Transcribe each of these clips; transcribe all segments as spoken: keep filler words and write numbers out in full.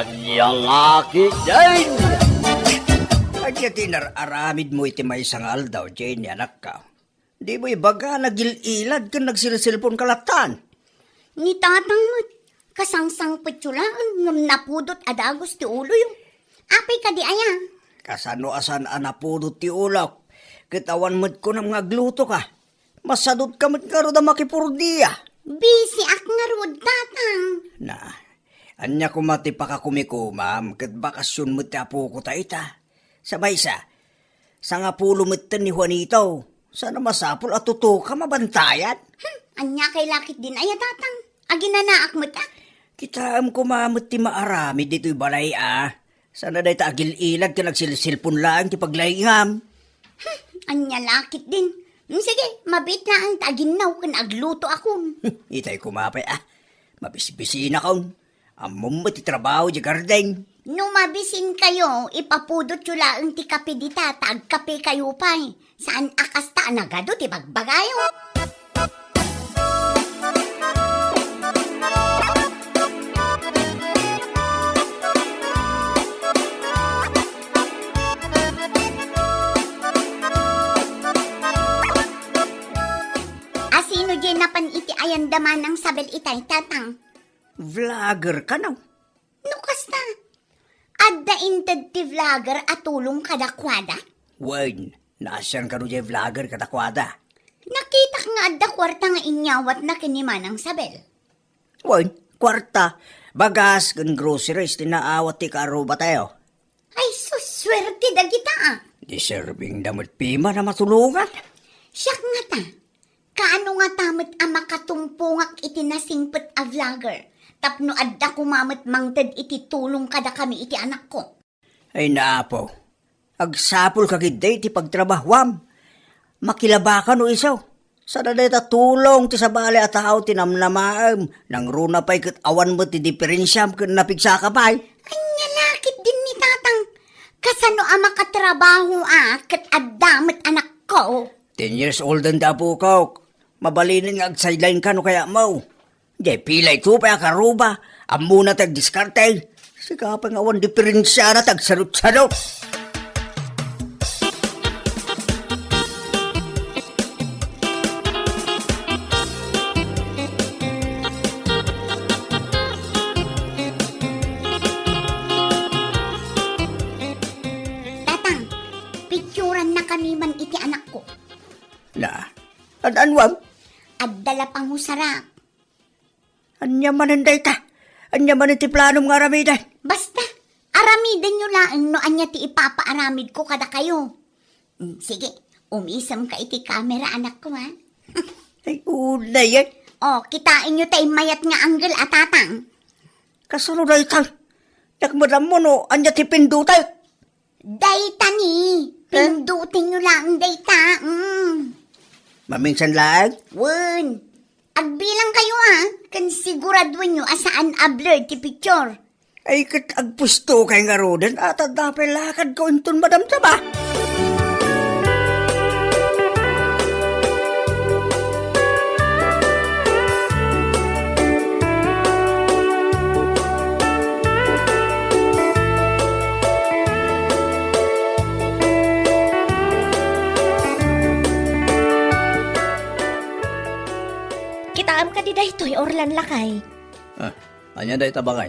Ania nga ketdin? Ania ti inar-aramidmo iti maysa nga aldaw, Jenny, anakko? Dimo ibaga, nagil-ilad ken nagsilselponka lattan. Ni tatang met, kasangsangpetyo laeng ngem napudot a dagus ti uloyo. Apay kadi aya? Kasano a saan a napudot ti ulok? Ket awan met kunam nga aglutoka. Masadutka met ngarud a makipurdia. Bisiak ngarud, tatang. Na, ania koma ti pakakumikomam ket bakasion met ti apoko ta ita? Sa maysa, sangapulo metten ni Juanito. Saan a masapul a tutuka mabantayan? Hmm, ania kay la ketdin aya, tatang? Aginanaak met a. Kitaem koma met ti maaramid ditoy balay a. Saan a dayta agil-ilad ken agsilselpon laeng ti paglaingam. Hmm, ania la ketdin? Hmm, sige, mabiit laeng ta aginnaw ken aglutoakon. Itay koma pay a. Mabisbisinakon. Ammom met ti trabaho idiay garden. No mabisinkayo, ipapudotyo laeng ti kape dita ta agkapekayo pay. Saan a kasta a nagadu ti bagbagayo. Asino diay napan iti ayanda Manang Sabel itay, tatang? Vlogger kano? No kasta, adda inted ti vlogger a tulong kadakuada? Wen, naasian kano diay vlogger kadakuada? Nakitak nga adda kuarta nga inyawatna ken ni Manang Sabel. Wen, kuarta, bagas ken groceries ti naawat ti kaarrubatayo. Ay, sus, suerte dagita a. Deserving da met piman a matulongan. Siak ngata, kaano ngata met a makatumpongak iti nasingpet a vlogger tapno adda koma met mangted iti tulong kadakami iti anakko? Ay, Apo, agsapulka ketdi iti pagtrabahoam. Makilabaka no isu. Saan a dayta tulong ti sabali a tao ti namnamaem, nangruna pay ket awan met ti diperensiam ken napigsaka pay. Ania la ketdin ni tatang? Kasano a makatrabaho a ket adda met anakko? Ten years old-en ti apokok. Mabalinen nga ag-sideline-ka no kayatmo. Diay pay layto pay a kaarruba, ammona ti agdiskarte. Sika pay nga awan diperensiana ti agsadutsadut. Tatang, picturannakami man iti anakko. Na, an-anuam? Adda la pangusarak. Ania manen dayta? Ania manen ti planom nga aramiden? Basta, aramidenyo laeng no ania ti ipapaaramidko kadakayo. Mm, sige, umisemka iti kamera, anakko, ha? Ay, unayen. O, kitaenyo tay mayat nga angle a, tatang. Kasano dayta? Diak met ammo no ania ti pindutek. Dayta ni, eh? Pindutenyo laeng dayta, mm. Maminsan laeng? Wen. Agbilangkayo, a, ken siguraduenyo a saan a blur ti picture. Ay, ket agpustokay ngaruden, a, ta adda pay lakadko inton madamdama. Kitaem kadi daytoy, Orlan, lakay? Ah, ania dayta, baket?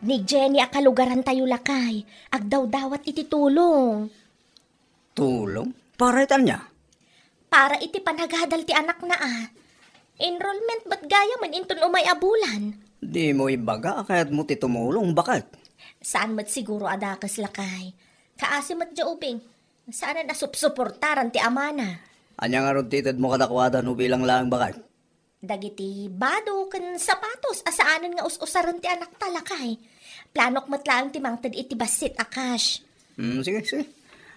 Ni Jenny a kalugarantayo, lakay, agdawdawat iti tulong. Tulong? Para iti ania? Para iti panagadal ti anakna a. Enrollment met gayamen inton umay a bulan. Dimo ibaga a kayatmo ti tumulong, baket? Saan met siguro a dakes, lakay. Kaasi met diay ubing. Saanen a supsuportaran ti amana. Ania ngarud ti itedmo kadakuada no bilang laeng, baket? Dagiti bado ken sapatos a saanen nga us-usaren ti anakta, lakay. Planok met laeng ti mangted iti bassit a cash. Hmm, sige, sige.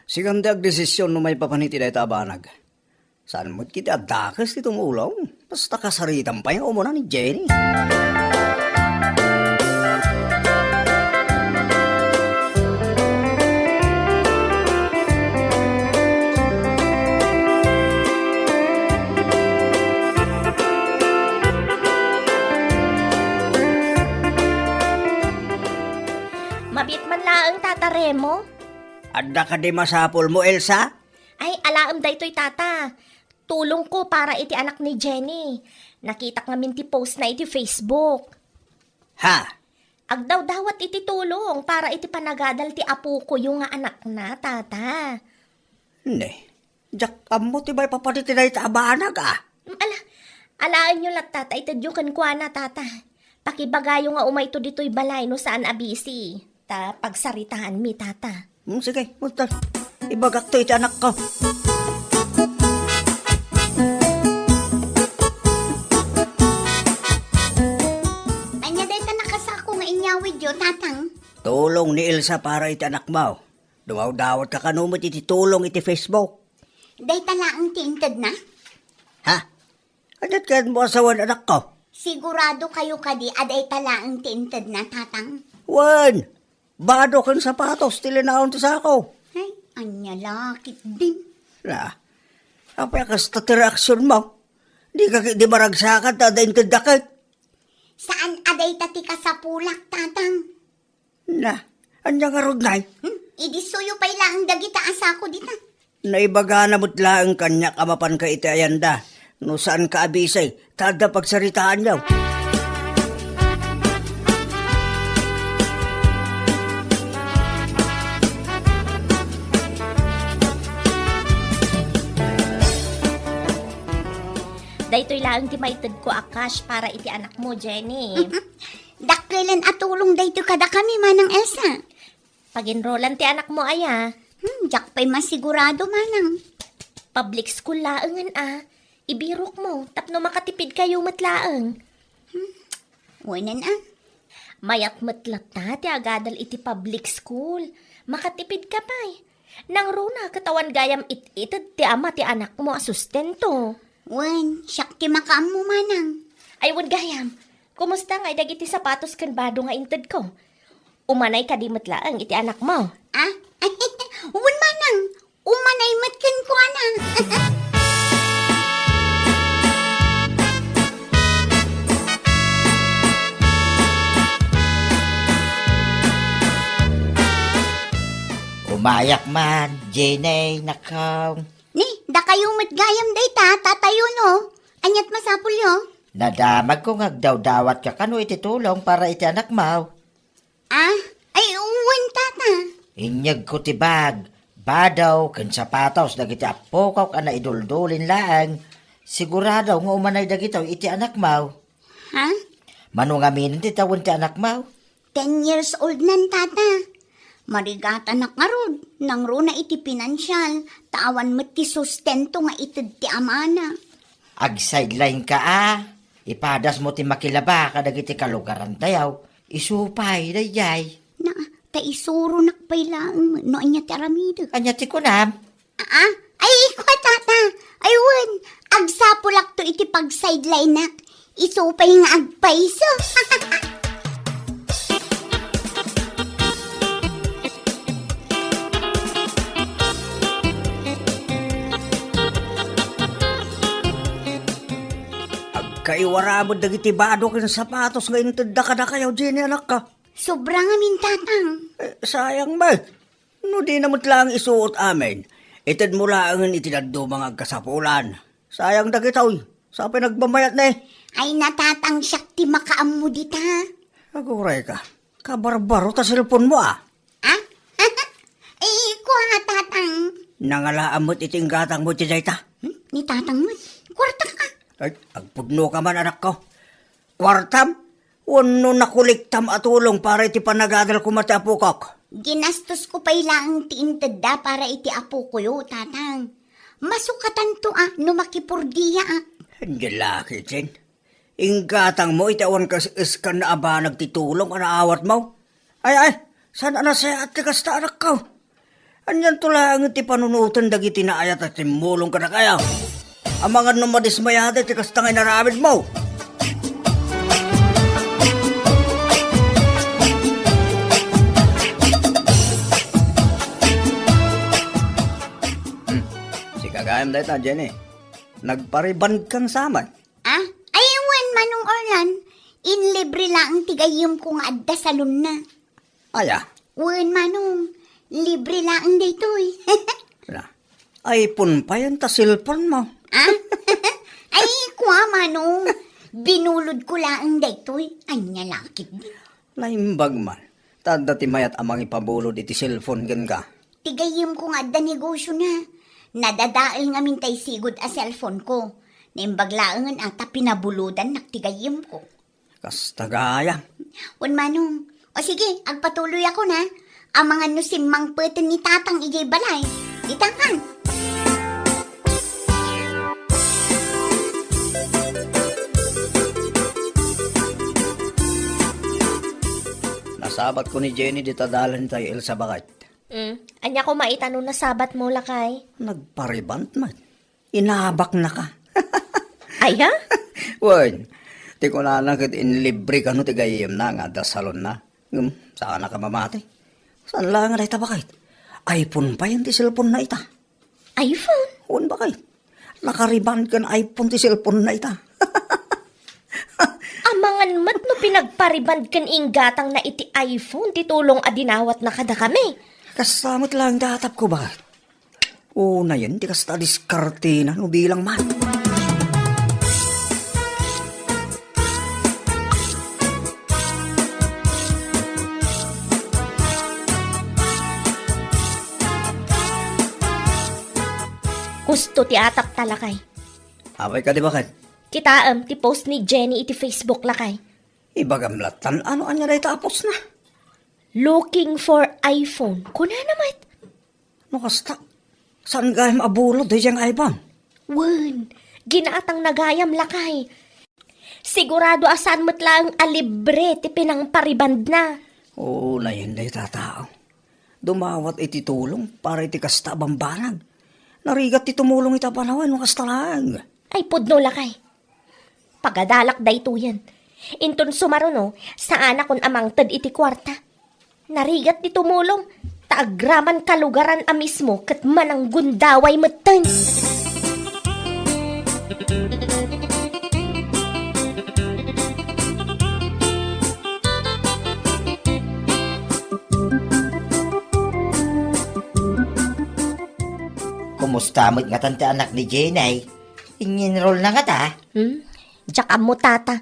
Sikan ti agdesision no maipapan iti dayta a banag. Saan met ketdi a dakes ti tumulong? Basta kasaritam pay nga umuna ni Jenny. Tata Remo? Adda kadi masapulmo, Elsa? Ay, alaem daytoy, Tata. Tulongko para iti anak ni Jenny. Nakitak ngamin ti post na iti Facebook. Ha? Agdawdawat iti tulong para iti panagadal ti apokoyo nga anakna, Tata. Ne, diak ammo ti maipapan iti dayta a banag, a. Ala, alaenyo latta ta itedyo kenkuana, Tata. Pakibagayo nga umayto ditoy balay no saan a busy. Ta pagsaritaanmi, Tata. Hmm, sige, munta. Ibagakto iti anakko. Ania dayta nakasako nga inyawidyo, Tatang? Tulong ni Elsa para iti anakmo. Dumawdawatka kano met iti tulong iti Facebook. Dayta laeng ti intedna? Ha? Aniat kayatmo a sawen, anakko? Sigurado kayo kadi a dayta laeng ti intedna, Tatang? Wen, bado ken sapatos ti linaon ti sako. Ay, ania la ketdin? Na, apay a kasta ti reaksionmo? Dika ketdi maragsakan ta adda intedda ket? Saan a dayta ti kasapulak, Tatang. Na, ania ngarud, Nay? Hmm? Idi suyo pay laeng dagita a sako dita. Naibagana met laeng kaniak a mapanka iti ayanda. No saanka a busy, ta adda pagsaritaanyo. Daytoy laeng ti maitedko a cash para iti anakmo, Jenny. Dakkelen a tulong daytoy kadakami, Manang Elsa. Pag-enrollan ti anakmo aya? Hmm, diak pay masigurado, Manang. Public school laengen a. Ibirokmo, tapno makatipidkayo met laeng. Hmm, wenen a. Mayat met latta ti agadal iti public school. Makatipidka pay. Nangruna ket awan gayam it-ited ti ama ti anakmo a sustento. Wen, siak ti makaammo, Manang. Ay, wen gayam. Kumusta ngay dagiti sapatos ken bado nga intedko? Umanay kadi met laeng iti anakmo? Ah? Wen, Manang. Umanay met kenkuana. Umayak man, Jenny, nakong. Ni, dakayo met gayam dayta, tatayo no. Aniat masapulyo? Nadamagko nga agdawdawatka kano iti tulong para iti anakmo. Ah, ay, wen, tata. Inyegko ti bag, badaw, ken sapatos dagiti appokok a naiduldulin laeng. Sigurado nga umanay dagitoy iti anakmo. Ha? Mano ngamin ti tawen ti anakmo? Ten years old nan, tata. Marigatanak ngarud, nangruna iti pinansial, ta awan met ti sustento nga ited ti amana. Ag-sideline ka a. Ipadasmo ti makilaba kadagiti kalugarantayo. Isu pay daydiay. Na, ta isuronak pay laeng no ania ti aramidek. Ania ti kunam? Aa, ay, ikua, tata. Ay, wen, agsapulakto iti pag-sidelineak. Isu pay nga agpayso. Agkaiwara met dagiti bado ken sapatos nga intedda kadakayo, Jenny, anakko. Sobra ngamin, tatang. Eh, sayang met. No dina met laeng isuot amin, itedmo laengen iti dadduma nga agkasapulan. Sayang dagitoy. Sapay nagmamayat ne. Ay, natatangsiak ti makaammo dita. Aguray ka. Kabarbaro ta cellphone mo, ah. Ah? Ay, kua, tatang. Nangalaam met iti inggatang mo iti dayta. Hmm? Ni tatang met. Kwarta ka. Ay, agpudno ka man, anak ko. Kwartam? Wenno nakolektam a tulong para iti panagadal koma ti apokok? Ginastosko pay laeng ti intedda para iti apokoyo, tatang. Masukatanto a no makipurdiaak. Ania la ketdin? Inggatangmo iti awan kas-, kasano a banag ti tulong a naawatmo? Ay, ay, saan a nasayaat ti kasta, anakko? Anianto laeng ti panunoten dagiti naayat a timmulong kadakayo? Amangan no madismayada iti kasta nga inaramidmo. Hmm. Sika gayam dayta, Jenny. Nagparibandkan sa met. Ah? Ay, wen, Manong Orlan. Inlibre laeng ti gayyemko nga adda salonna. Aya, Wen, Manong, libre laeng daytoy. Na, iPhone payen ta cellphone mo. Ah? Ay, kua, Manong. Binulodko laeng daytoy. Ania la ketdi. Naimbag man. Ta adda ti mayat a mangipabulod iti cellphone kenka. Ti gayyemko nga adda negosiona. Nadadael ngamin tay sigud a cellphoneko. Naimbag laengen a ta pinabulodannak ti gayyemko. Kasta gayam. Wen, Manong. O sige, agpatuloyakon a. Amangan no simmangpeten ni Tatang idiay balay. Ditan kan. Nasabatko ni Jenny dita dalan tay Elsa, baket. Mm. Ania koma ita no nasabatmo, lakay? Nagpariband met. Inabaknaka. Aya? Wen, ti kunana ket inlibre kano ti gayyemna nga adda salonna. Ngem, saanaka mamati. Saan laeng nga dayta, baket? iPhone payen ti cellphone na ita. iPhone? Wen, baket. Nakariband ken iPhone ti cellphone na ita. Amangan met no pinagpariband ken inggatangna iti iPhone ti tulong a dinawatna kadakami. Kasta met laeng ti atapko, baket. Unayen ti kasta a diskartena no bilang man. Kusto ti atapta, lakay. Apay kadi, baket? Kitaem ti post ni Jenny iti Facebook, lakay. Ibagam lattan, ano ania dayta a postna? Looking for iPhone. Kunana met. No kasta, saan gayam a bulod daydiay nga iPhone? Wen, ginatangna gayam, lakay. Sigurado a saan met laeng a libre ti pinangparibandna. Oo, nayen dayta a tao. Dumawat iti tulong para iti kasta a bambanag. Narigat ti tumulong ita a panawen no kasta laeng. Ay, pudno, lakay. Pagadalak daytoyen. Inton sumaruno, saanakon a mangted iti kuarta. Narigat ti tumulong, ta agraman kalugaran a mismo ket mananggundaway metten. Kumusta met ngatan ti anak ni Jenny? Inyenrolna ngata? Hmm? Diak ammo, tata.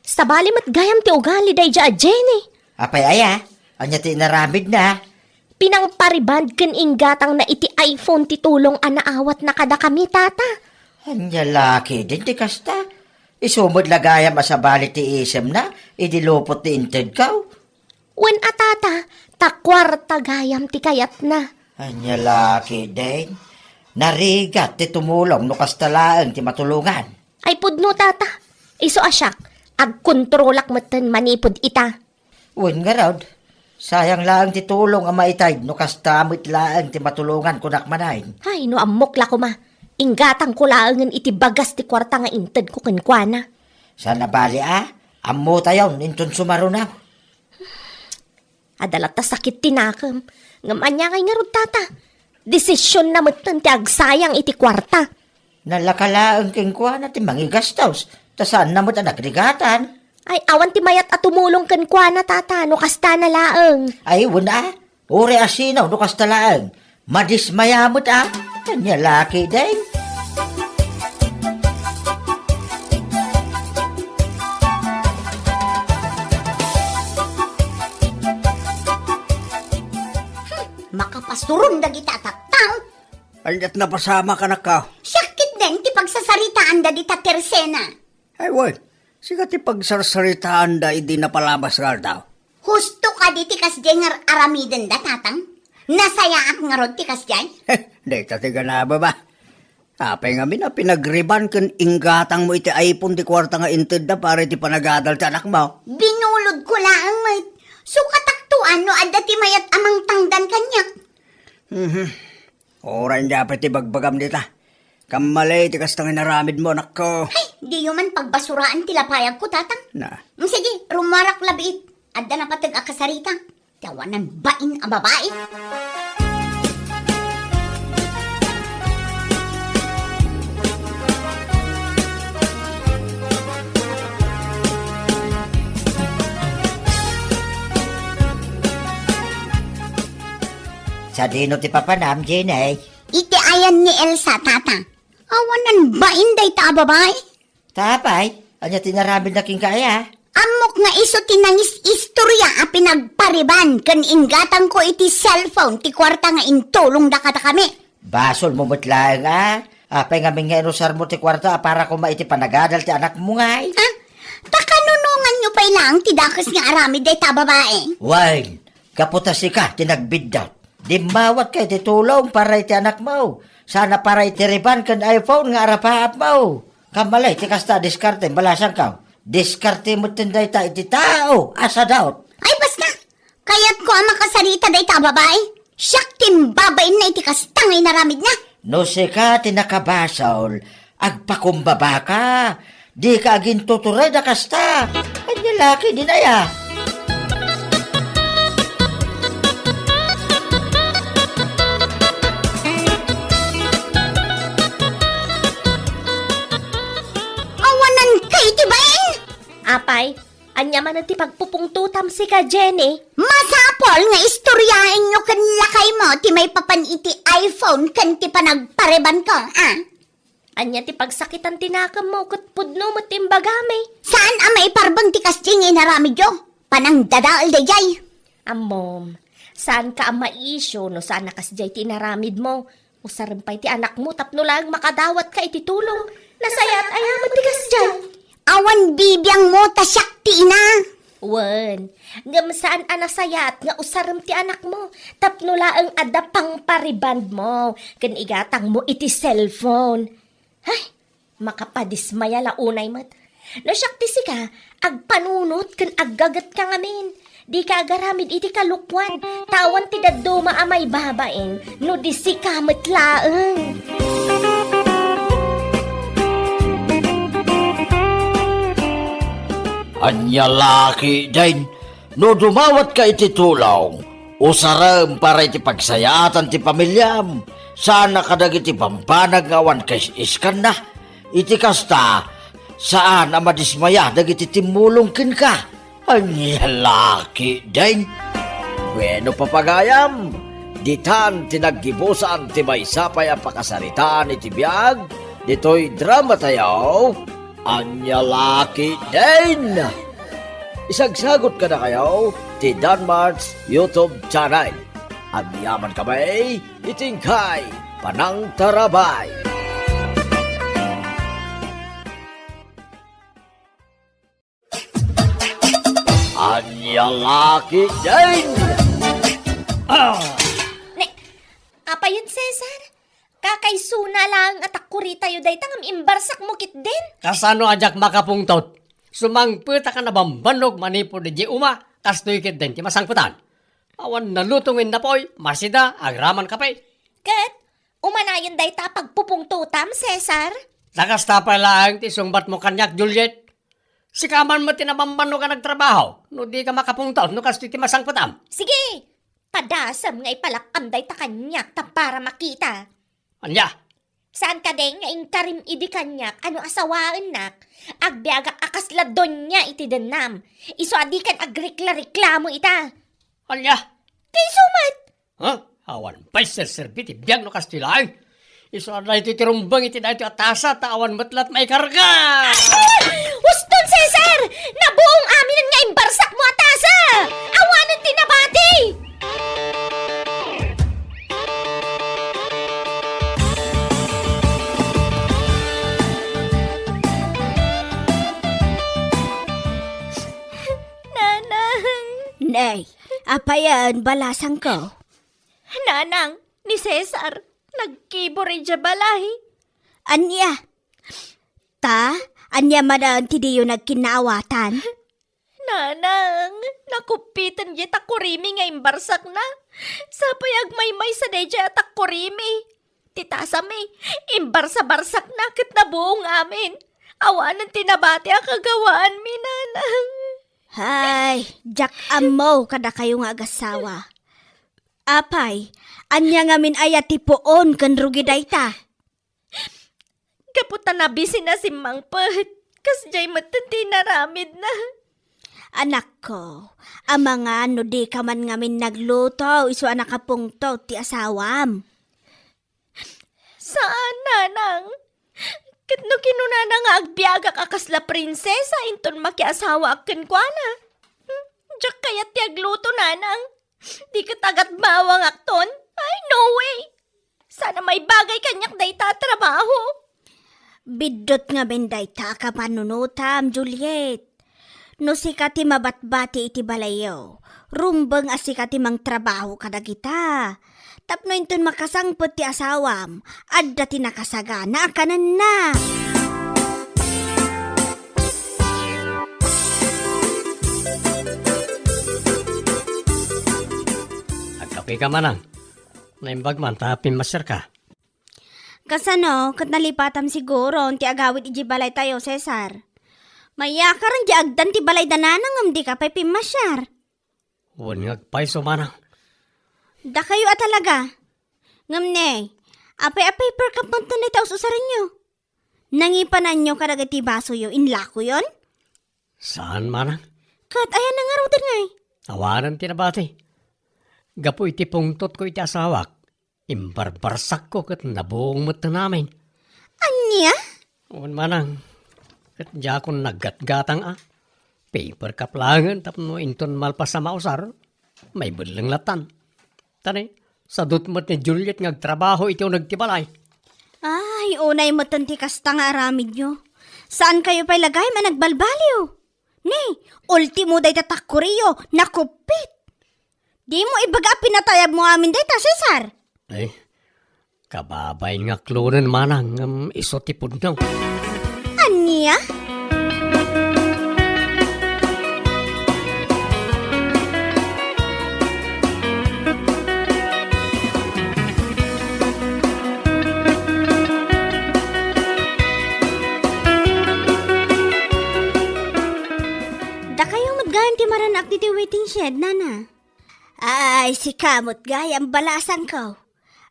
Sabali met gayam ti ugali daydiay a Jenny. Apay aya? Ania ti inaramidna? Pinangpariband ken inggatangna iti iPhone ti tulong a naawatna kadakami, tata. Ania la ketdin ti kasta? Isu met la gayam a sabali ti isemna idi lupot ti intedko. Wen a, tata, ta kuarta gayam ti kayatna. Ania la ketdin? Narigat ti tumulong no kasta laeng ti matulongan. Ay pudno, tata. Isu a siak, agkontrolak metten manipud ita. Wen ngarud, sayang laeng ti tulong a maitayd no kasta met laeng ti matulongan kunak manen. Ay, no ammok la koma, inggatangko laengen iti bagas ti kuarta nga intedko kenkuana. Saan a bali a, ammotayon inton sumaruno. Adda latta sakit ti nakem. Ngem ania ngay ngarud, tata? Desisionna metten ti agsayang iti kuarta. Nalaka laeng kenkuana ti mangigastos, ta saanna met a nagrigatan. Ay, awan ti mayat a tumulong kenkuana, tata, no kastana laeng. Ay, wen a, uray a sino no kasta laeng. Madismaya met a. Ania la ketdin? Hmm, makapasuron dagita a tattao. Aniat napasamak, anakko? Siak ketdin ti pagsasaritaan dagita tersena. Ay, wen, sika ti pagsarsaritaanda idi napalabas nga aldaw. Husto kadi ti kasdiay nga ar-aramidenda, tatang? Nasayaat ngarud ti kasdiay? Dayta ti ganaba ba? Apay ngamin a pinagriban ken inggatangmo iti iPhone ti kuarta nga intedda para iti panagadal ti anakmo? Binulodko laeng met. Sukatakto a no adda ti mayat a mangtangdan kaniak. Mhm. Uray, ania pay ti bagbagam dita? Kammali ti kasta nga inaramidmo, anakko. Ay, diyo man pagbasuraan ti lapayagko, tatang. Na. Mm, sige, rummuarak labiit. Adda napateg a kasarita. Ti awanan bain a babai. Ta dino ti papanam, Jenny? Iti ayan ni Elsa, tata. Awanan bain dayta a babai? Ta apay, ania ti inaramidna kenka aya? Ammok nga isu ti nangis-istorya a pinagpariban ken inggatangko iti cellphone ti kuarta nga intulongda kadakami. Basolmo met laeng a. Apay ngamin nga inusarmo ti kuarta a para koma iti panagadal ti anakmo ngay? Ha? Ta kanunonganyo pay laeng ti dakes nga aramid dayta a babai? Wen, gapu ta sika ti nagbiddak. Dimmawatka iti tulong para iti anakmo. Sana para iti riban ken iPhone nga arapaapmo. Kammalay ti kasta a diskarte, balasangko. Diskarte metten dayta iti tao a sadaut. Ay, basta! Kayatko a makasarita dayta a babai. Siak ti imbabainna iti kasta nga inaramidna. No sika ti nakabasol, agpakumbabaka. Dika agintutured a kasta. Ania la ketdin aya? Awananka iti bain! Apay, ania manen ti pagpupungtotam sika, Jenny? Masapul nga istoryaenyo ken lakaymo ti maipapan iti iPhone ken ti panagparibanko, a? Ania ti pagsakitan ti nakemmo ket pudno met ti imbagami? Saan a maiparbeng ti kasdi nga inaramidyo? Panangdadael daydiay. Ammom, saanka a maisyu no saan a kasdiay ti inaramidmo. Usarem pay ti anakmo tapno laeng makadawatka iti tulong. Nasayaat aya met ti kasdiay? Awan bibiangmo ta siak ti ina. Wen, ngem saan a nasayaat nga usarem ti anakmo tapno laeng adda pangparibandmo ken igatangmo iti cellphone. Hay, makapadismaya la unay met. No siak ti sika, agpanunot ken aggagetka ngamin. Dika agaramid iti kalokuan, ta awan ti dadduma a maibabain no di sika met laeng. Ania la ketdin? No dumawatka iti tulong, usarem para iti pagsayaatan ti pamiliam, saan a kadagiti bambanag nga awan kais-iskanna. Iti kasta, saan a madismaya dagiti timmulong kenka. Ania la ketdin? Bueno, papagayam, ditan ti naggibusan ti maysa pay a pakasaritaan iti biag ditoy dramatayo. Ania la ketdin? Isagsagot kadakayo ti Danmart's YouTube channel. Agyamankami iti inkay panangtarabay. Ania la ketdin? Ah! Ne, apayen, Cesar? Kakaisuna laeng a takkuritayo dayta ngem imbarsakmo ketdin? Kasano a diak makapungtot? Sumangpetak a nabambannog manipud idiay uma, kastoy ketdin ti masangpetan. Awan naluto nga innapoy, masida, agraman kape. Ket, umanayon dayta a pagpupungtotam, Cesar? Ta kasta pay laeng ti sungbatmo kaniak, Juliet. Sika man met ti nabambannog a nagtrabaho, no dika makapungtot no kastoy ti masangpetam. Sige, padasem nga ipalakkam dayta kaniak tapno para makita. Ania? Saan kadi nga inkarim idi kaniak a no asawaennak, agbiagak a kasla donia iti dennam. Isu a dikan agrekla-reklamo ita. Ania? Ti isu met. Ha? Awan pay serserbi ti biag no kastoy laeng. Isu a daytoy ti rumbeng iti daytoy a tasa ta awan met la't maikarga. Uston, Cesar! Nabuong amin nga imbarsakmo a tasa! Awanen ti nabati! Nanang! Nay, apayen, balasangko? Nanang, ni Cesar, nagkibor idiay balay. Ania? Ta, ania manen ti diyo nagkinnaawatan? Nanang, nakuppiten diay takurimi nga imbarsakna. Sapay agmaymaysa daydiay a takurimi. Ti tasami, imbarsa-barsakna ket nabuong amin. Awanen ti nabati a kagawaanmi, Nanang. Hay, diak ammo kadakayo nga agassawa. Apay, ania ngamin aya ti puon ken rugi dayta? Gapu ta nabisina simmangpet, kasdiay metten ti inaramidna. Anakko, amangan no dika man ngamin nagluto isu a nakapungtot ti asawam. Saan, nanang. Ket no kinunana nga agbiagak a kasla prinsesa inton makiasawaak kenkuana. Hmm, diak kayat ti agluto, nanang. Di ket agat bawangakton. Ay, no way. Saan a maibagay kaniak dayta a trabaho. Biddut ngamin dayta a kapanunotam, Juliet. No sika ti mabatbati iti balayyo, rumbeng a sika ti mangtrabaho kadagita. Tapno inton makasangpet ti asawam, adda ti nakasagana a kanenna. Agkapeka, manang. Naimbag man ta pimmasiarka. Kasano, ket nalipatam siguro ti agawid idiay balaytayo, Cesar? Mayakar diay agdan ti balayda, nanang, ngem dika pay pimmasiar. Wen nga agpayso, manang. Dakayo a talaga. Ngem ne, apay a paper cup man dayta us-usarenyo? Nangipananyo kadagiti basoyo, inlakoyon? Saan, manang. Ket ayanna ngaruden ngay? Awanen ti nabati. Gapu iti pungtotko iti asawak, imbarbarsakko ket nabuong met ti amin. Ania? Wen, manang, ket diakon naggatgatang a. Paper cup laengen tapno inton malpas a mausar, maibelleng lattan. Ta ne, sadut met ni Juliet nga agtrabaho iti uneg ti balay. Ay, unay metten ti kasta nga aramidyo. Saankayo pay la gayam a nagbalbaliw. Ne, ultimo dayta takoriyo, nakuppit. Dimo ibaga a pinatayabmo amin dayta, Cesar. Ay, kababain nga klonen, manang, ngem isu ti pudno. Ania? Dakayo met gayam ti maran-ak ditoy waiting shed, nana. Ay, sika met gayam, balasangko.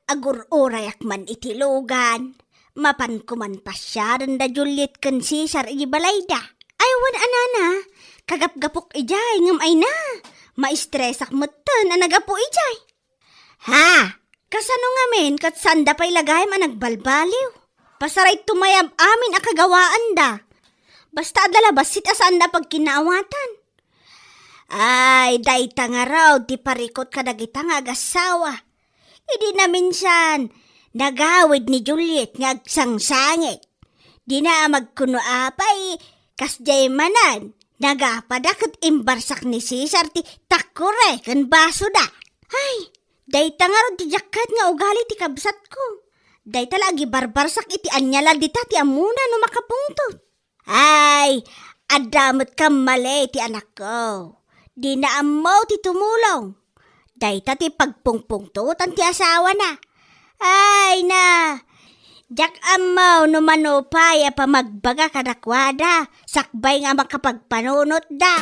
Agur-urayak man iti lugan. Mapanko man pasiaren da Juliet ken Cesar iti balayda. Ay, wen a, nana, kagapgapok idiay, ngem ay na, maistresak metten a nagapu idiay. Ha? Kasano ngamin ket saanda pay la gayam a nagbalbaliw? Pasarayto mayam amin a kagawaanda. Basta adda la bassit a saanda a pagkinaawatan. Ay, dayta ngarud ti parikut kadagita nga agassawa. Idi naminsan, nagawid ni Juliet nga agsangsangit. Dina a magkuno apay, kasdiay manen, nagapada ket imbarsak ni Cesar ti takore ken basoda. Ay, dayta ngarud ti diak kayat nga ugali ti kabsatko. Dayta la agibarbarsak iti ania la dita ti ammona no makapungtot. Ay, adda met kammali ti anakko. Dina ammo ti tumulong. Dayta ti pagpungpungtotan ti asawana. Ay na, diak ammo no mano pay a pamagbaga kadakuada sakbay nga makapagpanunotda.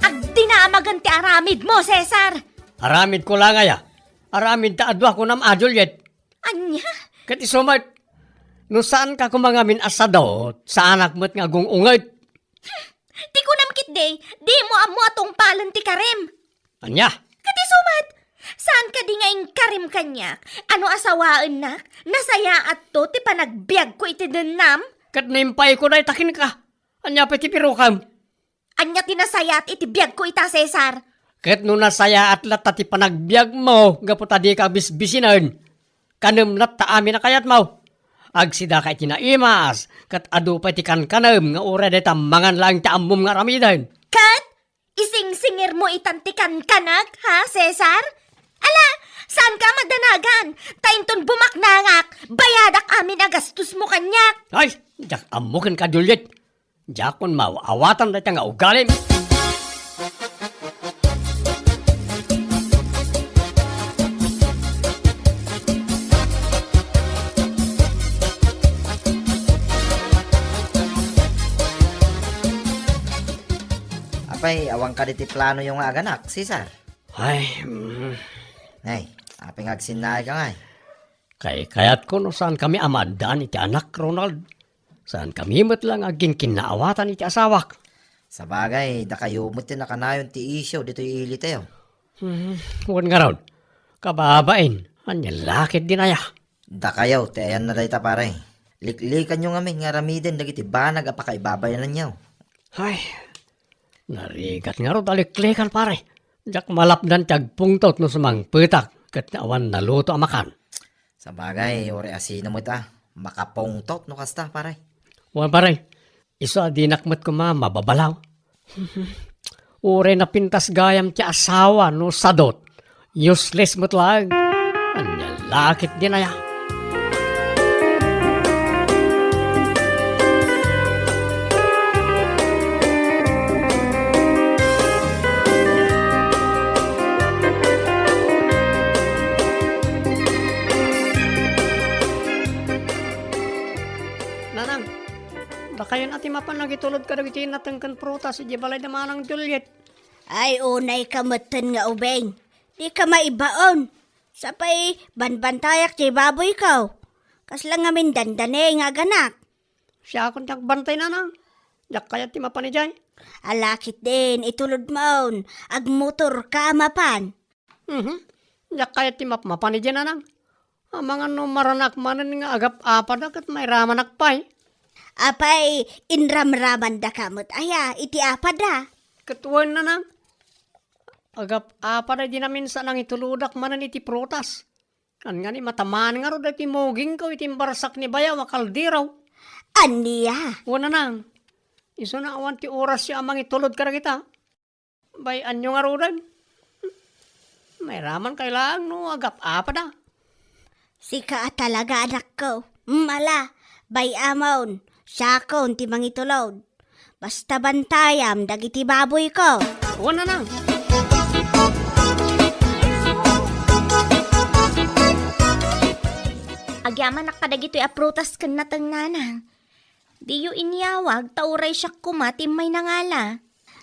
Agdinamagen ti aramidmo, Cesar! Aramidko la ngay a. Aramid ta adu a kunam a, Juliet. Ania? Ket isu met, no saanka koma ngamin a sadut, saanak met nga agung-unget. Ti kunam ketdi, dimo ammo a tungpalen ti karim. Ania? Ket isu met, saan kadi nga inkarim kaniak a no asawaennak, nasayaatto ti panagbiagko iti dennam? Ket no impayko dayta kenka, ania pay ti pirukam? Ania ti nasayaat iti biagko ita, Cesar? Ket no nasayaat latta ti panagbiagmo gapu ta dika bisbisinen, kanem latta amin a kayatmo. Agsidaka iti naimas, ket adu pay ti kankanem nga uray dayta mangan laeng ti ammom nga aramiden. Ket isingsingirmo itan ti kankanak, ha, Cesar? Ala, saanka a madanagan, ta inton bumaknangak, bayadak amin a gastosmo kaniak. Ay, diak ammo kenka, Juliet. Diakon maaw-awatan dayta nga ugalim. Ay, awan kadi ti planoyo nga aganak, Cesar? Ay, mm. Ay, apay nga agsinnaay ka ngay? Kay kayatko no saan kami a maaddaan iti anak, Ronald. Saan kami met lang agkinkinnaawatan iti asawak. Sabagay, dakayo met ti nakanayon ti isyu ditoy ilitayo. Hmm, wen ngarud, kababain, ania la ketdin aya? Dakayo ti ayanna dayta, pare. Liklikanyo ngamin nga aramiden dagiti banag a pakaibabainanyo. Ay, narigat ngarud a liklikan, pare. Diak malapdan ti agpungtot no sumangpetak ket awan naluto a makan. Sabagay, uray asino met a makapungtot no kasta, pare. Wen, pare, isu a dinak met koma mababalaw. Uray napintas gayam ti asawa no sadot. Useless met laeng. Ania la ketdin aya? Nanang, dakayon a ti mapan nangitulod kadagiti nateng ken prutas idiay balay da Manang Juliet. Ay, unayka metten nga ubing. Dika maibaon. Sapay, banbantayak ti baboyko. Kasla ngamin dandani nga aganak. Siakon ti agbantay, nanang. Diak kayat ti mapan idiay. Ala ketdin, itulodmon. Agmotorka a mapan. Mhm. Diak kayat ti mapmapan idiay, nanang. Amangan no maranak manen nga agap-apada ket mairamanak pay. Apay, inramramandaka met aya iti apada? Ket wen, nanang. Agap-apada idi naminsan nangitulodak manen iti prutas. Ania ngani, matamaan ngarud daytoy mugingko iti imbarsak ni bayaw a kaldero. Ania? Wen, nanang. Isuna awan ti orasyo a mangitulod kadagita. Bay-anyo ngaruden. Mairaman kay laeng no agap-apada. Sika a talaga, anakko. Mala, bay-amon, siakon ti mangitulod. Basta bantayam dagiti baboyko. Wen, nanang. Agyamanak kadagitoy a prutas ken nateng, nanang. Diyo inyawag, ta uray siak koma ti immay nangala.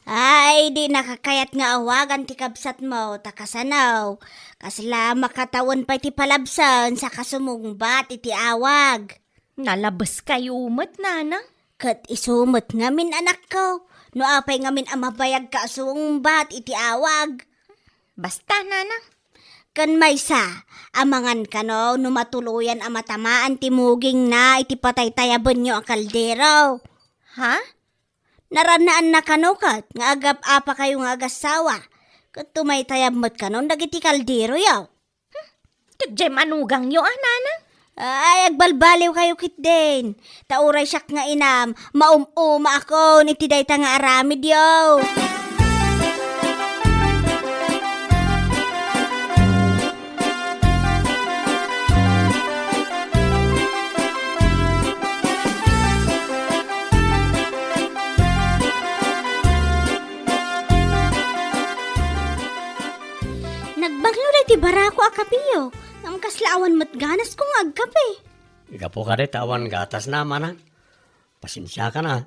Ay, dinaka kayat nga awagan ti kabsatmo, ta kasano? Kasla makatawen pay ti palabsen, saka sumungbat iti awag. Nalabeskayo met, nanang. Ket isu met ngamin, anakko, no apay ngamin a mabayagka a sumungbat iti awag. Basta, nanang. Ken maysa, amangan kano no matuloyan a matamaan ti mugingna iti pataytayabenyo a kaldero. Ha? Narannaan na kano ket nga agap-apakayo nga agassawa, ket tumaytayab met kanon dagiti kalderoyo. Ket diay manugangyo a, nanang? Ay, agbalbaliwkayo ketdin. Ta uray siak nga inam, maum-umaakon iti dayta nga aramidyo. Nagbanglo daytoy barako a kapeyo, ngem kasla awan met ganasko nga agkape. Gapu kadi ta awan gatasna, manang. Pasensiakan a.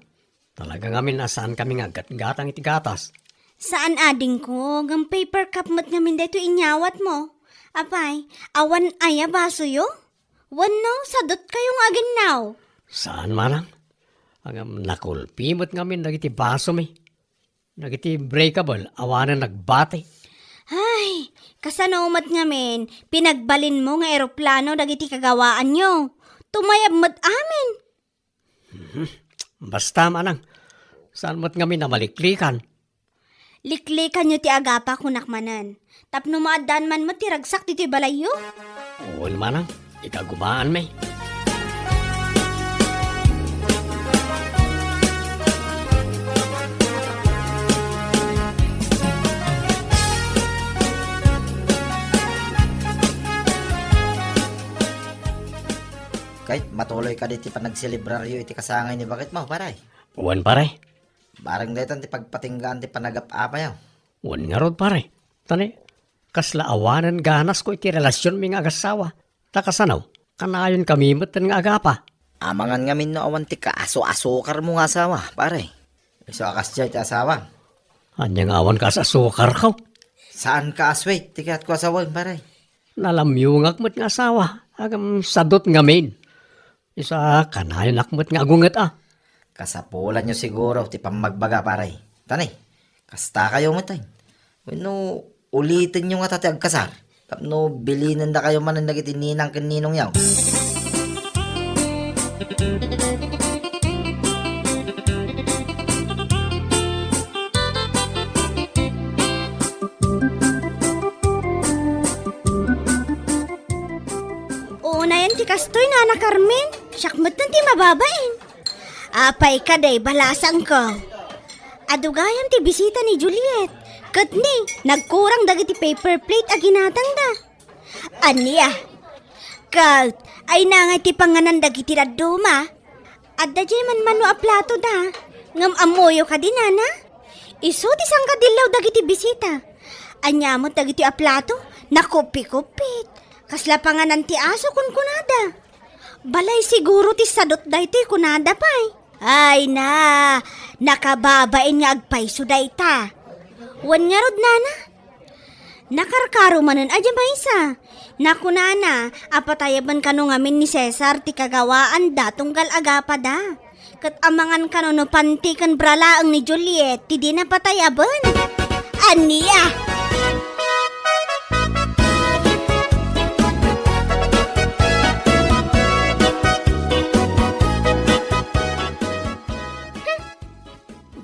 Talaga ngamin a saankami nga aggatgatang iti gatas. Saan, adingko, ngem paper cup met ngamin daytoy inyawatmo. Apay, awan aya basoyo? Wenno, sadutkayo nga aginnaw? Saan, manang. Ngem nakulpi met ngamin dagiti basomi. Dagiti breakable, awanen nagbati. Ay, kasano met ngamin, pinagbalinmo nga eroplano dagiti kagawaanyo? Tumayab met amin. Mhm. Basta, manang, saan met ngamin a maliklikan? Liklikanyo ti agapa, kunak manen. Tapno maaddaan man met ti ragsak ditoy balayyo? Wen, manang, ikagumaanmi. Ket matuloy kadi ti panagselebraryo iti kasangay ni baketmo, pare? Wen, pare. Bareng daytan ti pagpatinggaan ti panagap-apayo. Wen ngarud, pare. Ta ni, kasla awanen ganasko iti relasionmi nga agassawa. Ta kasano, kanayonkami metten nga agapa. Amangan ngamin no awan ti kaasu-asukarmo nga asawa, pare. Isu a kasdiay ti asawa. Ania nga awan kas asukarko? Saan ka a sweet ti kayatko a sawen, pare? Nalamyongak met nga asawa, agam sadot ngamin. Isu a kanayonak met nga agunget a. Kasapulanyo siguro ti pammagbaga, pare. Tanay, kasta kayo met ay. Wenno, ulitenyo ngata ti agkasar. Tapno bilinendakayo manen dagiti ninang ken ninongyo. Unayen ti kastoy, Nana Carmen. Siak metten ti mababain. Apay kadi, balasangko. Adu gayam ti bisita ni Juliet. Ket ni, nagkurang dagiti paper plate a ginatangda. Ania? Ket, ay nangay ti panganan dagiti dadduma? Adda diay manmano a plato da. Ngem ammoyo kadi, Nana? Isu ti sangkadillaw dagiti bisita. Ania met dagiti a plato? Nakuppi-kuppit. Kasla panganan ti aso, kunkunada. Balay siguro ti sadot daytoy kunada pay. Ay na, nakababain nga agpayso dayta. Wen ngarud, Nana? Nakarkaro manen a diay maysa. Nakunana a patayaben kano ngamin ni Cesar ti kagawaanda tunggal agapada. Ket amangan kano no panti ken bra laeng ni Juliet ti dina patayaben. Ania?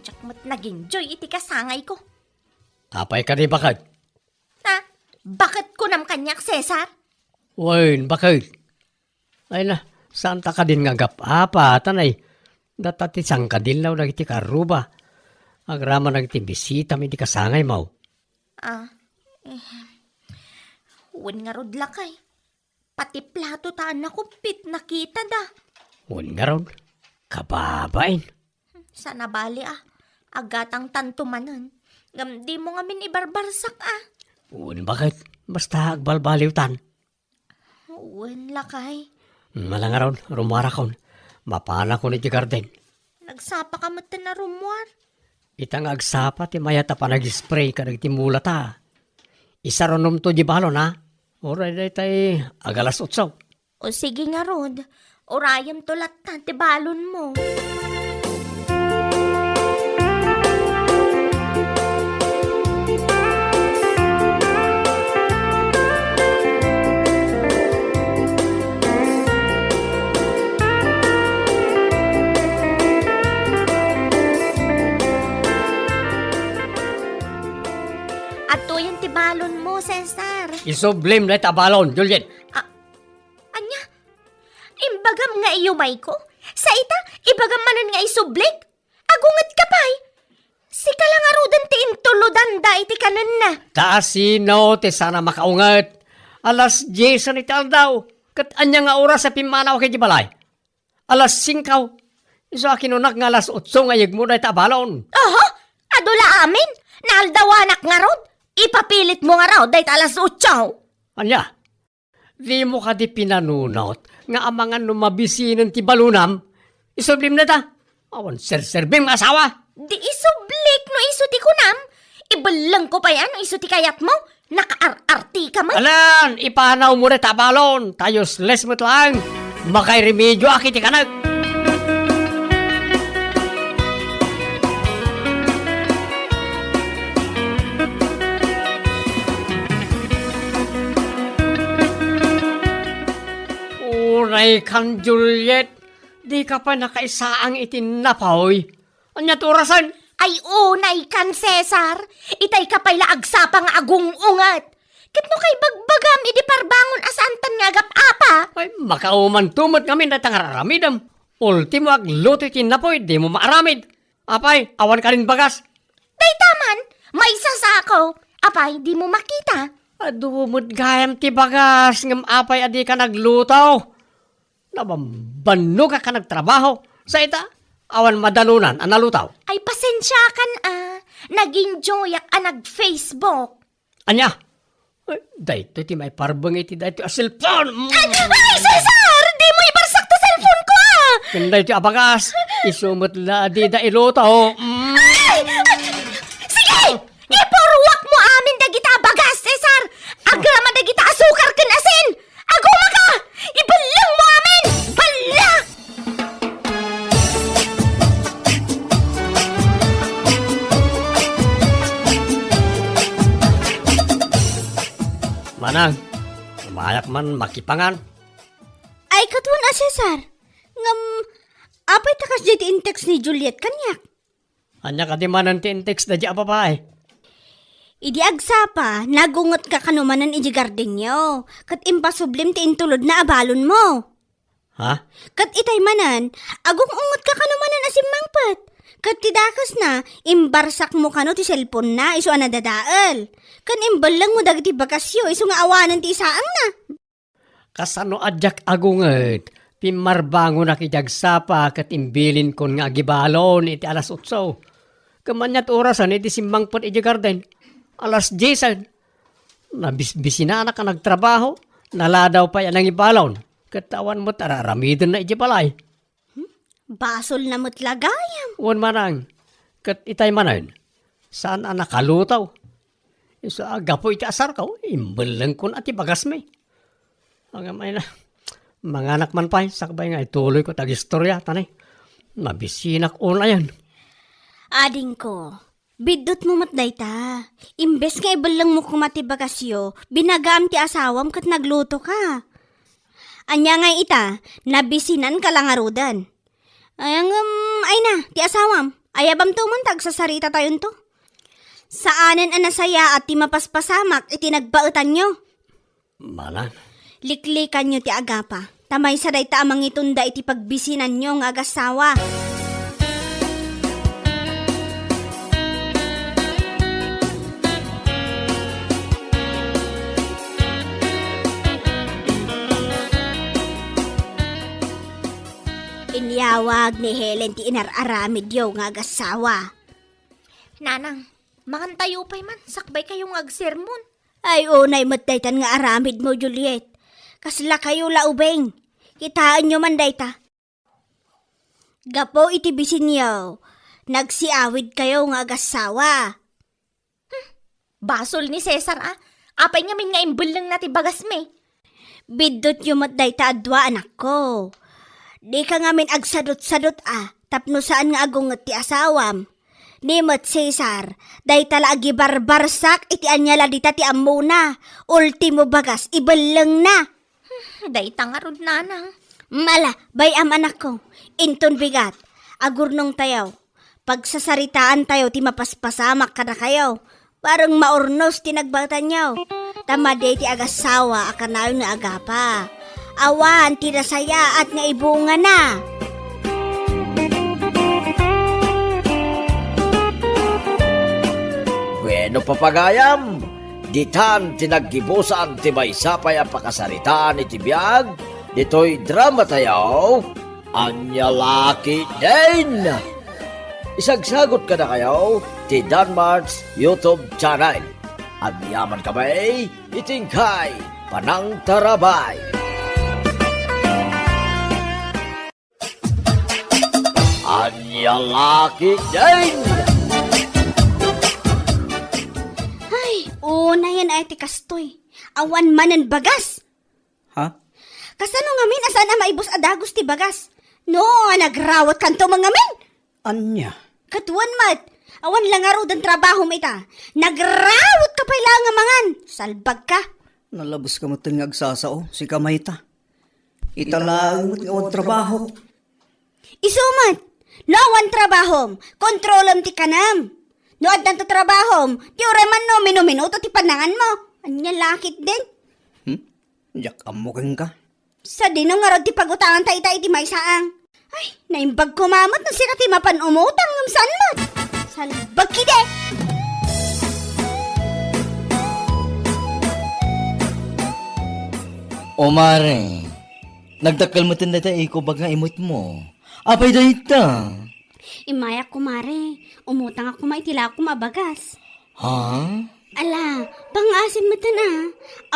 Diak met nag-enjoy iti kasangayko. Apay kadi baket? Ha? Baket kunam kaniak, Cesar? Wen, baket? Ay na, saanta kadin nga agap-apa, tanay. Data ti sangkadillaw dagiti karruba. Agraman dagiti bisitam iti kasangaymo. Ah, eh, wen ngarud lakay. Pati plato ta a nakuppit, nakitada. Wen ngarud, kababain. Saan a bali a, agatangtanto manen. Ngem dimo ngamin ibarbarsak a. Wen baket, basta agbalbaliwtan. Wen lakay. Ala ngarud, rummuarakon. Mapanakon iti garden. Nagsapaka metten a rummuar? Ita nga agsapa ti mayat a panag-spray kadagiti mulata. Isarunomto di balon, a? Uray daytay agalas otso. O sige ngarud, urayemto latta ti balonmo. Adtoyen ti balonmo, Cesar. Isublim dayta a balon, Juliet. A-, ania? Imbagam nga iyumayko? Sa ita, ibagam manen nga isublik? Agungetka pay? Sika la ngaruden ti intulodanda iti kanenna. Ta asino ti saan a makaunget? Alas diesen iti aldaw, ket ania nga oras a pimmanaw idiay balay? Alas singko. Isu a kinunak nga alas otso nga yegmo dayta a balon. Oho, adu la amin. Naaldawanak ngarud. Ipapilitmo ngarud dayta alas otso. Ania? Dimo kadi pinanunot nga amangan no mabisinen ti balonam? Isublim dayta. Awan serserbim nga asawa. Di isublik no isu ti kunam. Ibellengko pay a no isu ti kayatmo. Nakaar-artika met. Alan, ipanawmo dayta a balon. Ta useless met laeng. Makairemedioak iti kanek. Unaykan, Juliet, dika pay nakaisaang iti napoy. Ania ti orasen? Ay, unaykan, Cesar. Itayka pay la agsapa nga agung-unget. Ket no kaibagbagam idi parbangon a saantan nga agap-apa? Ay, makaumanto met ngamin dayta nga ar-aramidem. Ultimo, agluto iti napoy, dimo maaramid. Apay, awan kadin bagas? Dayta man, maysa sako. Apay, dimo makita? Adu met gayam ti bagas, ngem apay a dika nagluto? Nabambannogak a nagtrabaho. Sa ita, awan madanonan a naluto. Ay, pasensiakan a. Nag-enjoyak a nag-Facebook. Ania? Ay, daytoy ti maiparbeng iti daytoy a cellphone. Mm. Ay, ay, Cesar! Dimo ibarsak ti cellphone ko, a! Ken daytoy a bagas, isu met la a dida iluto. Mm. Ay! Ay! Sige! Anang, umayak man makipangan. Ay, katuan a Cesar. Ngem, apay ta kasdiay ti in-text ni Juliet kaniak? Ania kadi manen ti in-text daydi a babai? Idi agsapa, nagungetka kano manen iti gardenyo, ket impasublim ti intulodna a balonmo. Ha? Ket itay manen, agung-ungetka kano manen a simmangpet. Ket ti dakesna, imbarsakmo kano ti cellphone-na isu a nadadael. Ken imbellengmo dagiti bagasyo isu nga awanen ti isaangna. Kasano a diak agunget? Pimmarbangonak iti agsapa ket imbilinkon nga agibalon iti alas otso. Ngem ania ti orasen idi simmangpet iti garden? Alas diesen. Nabisbisinanak a nagtrabaho, naladaw pay a nangibalon, ket awan met ar-aramidenna iti balay. Hmm? Basolna met la gayam. Wen manang, ket itay manen, saan a nakaluto. Isu a gapu iti asarko, imbellengkon a ti bagasmi. Ngem ay na, manganak man pay, sakbay nga ituloyko ti agistoria, ta ne, nabisinak unayen. Adingko, biddutmo met dayta. Imbes nga ibellengmo koma ti bagasyo, binagaam ti asawam ket naglutoka. Ania ngay ita, nabisinanka la ngaruden. Ay, ngem, ay na, ti asawam, ayabamto man ta agsasaritatayon to. Saanen a nasayaat ti mapaspasamak iti nagbaetanyo. Manang. Liklikanyo ti agapa, ta maysa dayta a mangitunda iti pagbisinanyo nga agassawa. Inyawag ni Helen ti inar-aramidyo nga agassawa. Nanang, mangantayo pay man, sakbay kayo nga agsermon. Ay, unay met daytan nga aramidmo, Juliet. Kasla kayo la ubing. Kitaenyo man dayta. Gapu iti bisinyo, nagsiawid kayo nga agassawa. Hmm, basol ni Cesar, a. Apay ngamin nga imbellengna ti bagasmi? Biddutyo met dayta a dua, anakko. Dika ngamin agsadutsadut, a, tapno saan nga agunget ti asawam. Ni met Cesar, dayta la agibarbarsak iti ania la dita ti ammona, ultimo bagas, ibellengna. Hmm, dayta ngarud, nanang. Mala, bay-am, anakko. Inton bigat, agurnongtayo. Pagsasaritaantayo ti mapaspasamak kadakayo. Bareng maurnos ti nagbaetanyo. Ta madi ti agassawa a kanayon nga agapa. Awan ti nasayaat nga ibungana. Bueno, papagayam, ditan ti naggibusan ti maysa pay a pakasaritaan iti biag ditoy dramatayo, Ania La Ketdin. Isagsagot kadakayo ti Danmart's YouTube channel. Agyamankami iti inkay panangtarabay. Ania La Ketdin! Ay, unayen ay ti kastoy. Awan manen bagas. Ha? Kasano ngamin a saan a maibus a dagus ti bagas? No, a nagrawetkanto man ngamin? Ania? Katuan met, awan la ngaruden trabahom ita. Nagrawetka pay laeng a mangan. Salbagka. Nalabeska metten nga agsasao, sika mayta. Ita laeng met nga awan trabahok. Isu met, no awan trabahom, kontrolem ti kanem. No addanto trabahom, ti uray man no minuminuto ti pannanganmo. Ania La Ketdin? Hmm? Diak ammo kenka. Sadino ngarud ti pagutanganta ita iti maysaang? Ay, naimbag koma met no sika ti mapan umutang ngem saan met. Salbag ketdi! O mare, nagdakkel metten dayta ikubag nga imutmo. Apay dayta? Immayak, kumare. Umutangak koma iti lakom a bagas. Ha? Ala, pangngaasim metten a.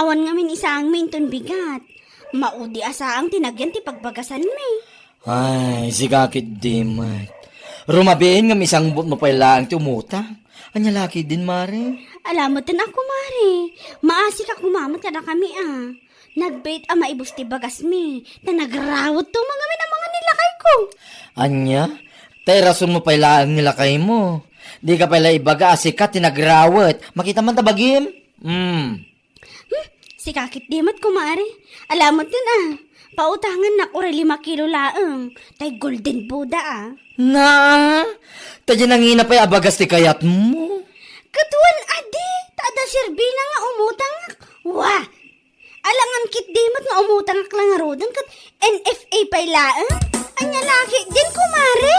Awan ngamin isaangmi inton bigat. Maudi a saang ti nagyan ti pagbagasanmi. Ay, sika ketdi met. Rumabiin ngem isangbutmo pay laeng ti umutang. Ania la ketdin, mare? Ala metten a, kumare. Maasika koma met kadakami a. Nagbiit a maibus ti bagasmi, ta nagrawetto man ngamin a mangan ni lakayko. Ania? Ta irasonmo pay laeng ni lakaymo. Dika pay la ibaga a sika ti nagrawet. Makita man ta bagim? Hmm. Hmm? Sika ketdi met, kumare. Ala met yun, a. Pautangannak uray lima kilo laeng. Tay golden Buddha, a. Na, ta diay nangina pay a bagas ti kayatmo. Ket wen a di, ta adda serbina nga umutangak. Wa! Alangan ketdi met nga umutangak la ngaruden ket N F A pay laeng. Ania la ketdin, kumare?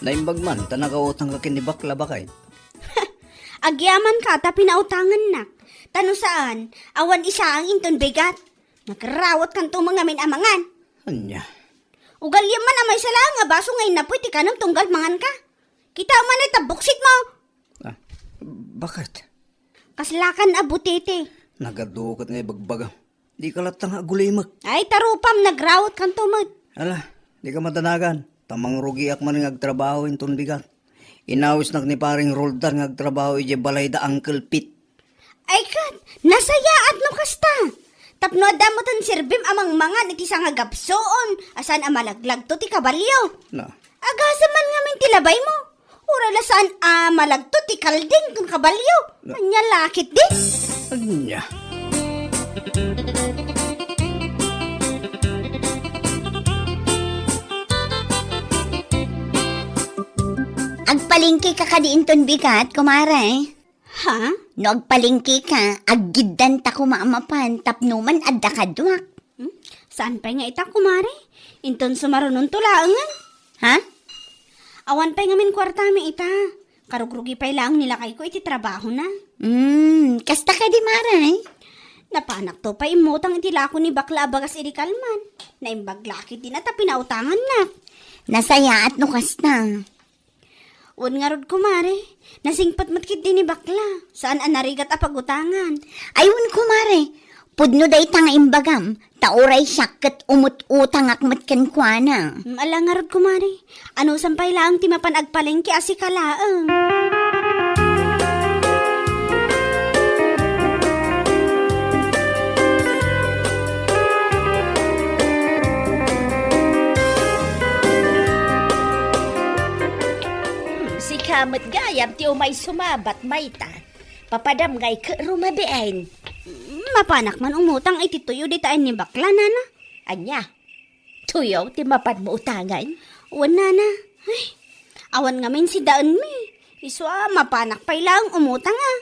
Naimbag man ta nakautangka ken ni Bakla, baket. Agyamanka ta pinautangannak. Ta no saan, awan isaang inton bigat. Nagrawatkanto met ngamin a mangan. Ania? Ugaliam man a maysa laeng a baso nga innapoy ti kanem tunggal manganka. Kitaem man ta buksitmo. A, baket? Kaslakan a butete. Nagadu ket nga ibagbagam. Dika latta nga agulimek. Ay, ta rupam, nagrawatkanto met. Ala, dika madanagan. Ta mangrugiak man nga agtrabaho inton bigat. Inawisnak ni Pareng Roldan nga agtrabaho idiay balay da Uncle Pete. Ay ket, nasayaat no kasta. Tapno adda metten serbim a mangmangan iti sangagapsuon a saan a malaglagto ti kabalio. Na. Agasem man ngamin ti labaymo. Uray la saan a malagto ti kalding ken kabalio. Na. Ania la ketdi? Ania? Agpalengkeka kadi inton bigat, kumare? Ha? No agpalengkeka, aggiddanta koma a mapan tapno man adda kaduak. Hmm? Saan pay nga ita, kumare? Inton sumarunonto laengen. Ha? Awan pay ngamin kuartami ita. Karugrugi pay laeng ni lakayko iti trabahona. Hmm, kasta kadi, mare? Napanakto pay immutang iti lako ni Bakla a bagas idi kalman. Naimbag la ketdin a ta pinautangannak. Nasayaat no kasta. Wen ngarud, kumare, nasingpet met ketdi ni Bakla. Saan a narigat a pagutangan. Ay, wen, kumare, pudno dayta nga imbagam, ta uray siak ket umut-utangak met kenkuana. Mm, ala ngarud, kumare, anusan pay laeng ti mapan agpalengke a sika laeng? Hmm, sika met gayam ti umay sumabat, mayta? Papadam ngay ket rumabiin. Hmm, mapanak man umutang iti tuyo dita ni Bakla, nana. Ania? Tuyo ti mapanmo utangan? Wen, nana. Ay, awan ngamin sidaenmi. Isu a, mapanak pay laeng umutang, a.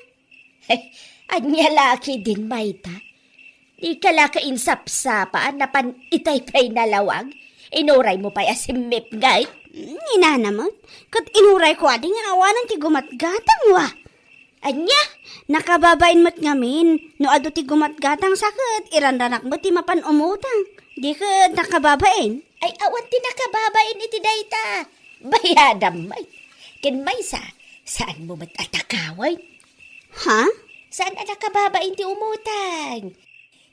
Ania la ketdin, mayta? Dika la ka insapsapa a napan itay pay nalawag? Inuraymo pay a simmipnget? Mm, ni nana met. Ket inurayko adi nga awanen ti gumatgatang, wa. Ania? Nakababain met ngamin. No adu ti gumatgatang sa ket, iranranak met ti mapan umutang. Di ket nakababain. Ay, awan ti nakababain iti dayta. Bayadam met. Ken maysa, saanmo met a takawen? Ha? Saan a nakababain ti umutang?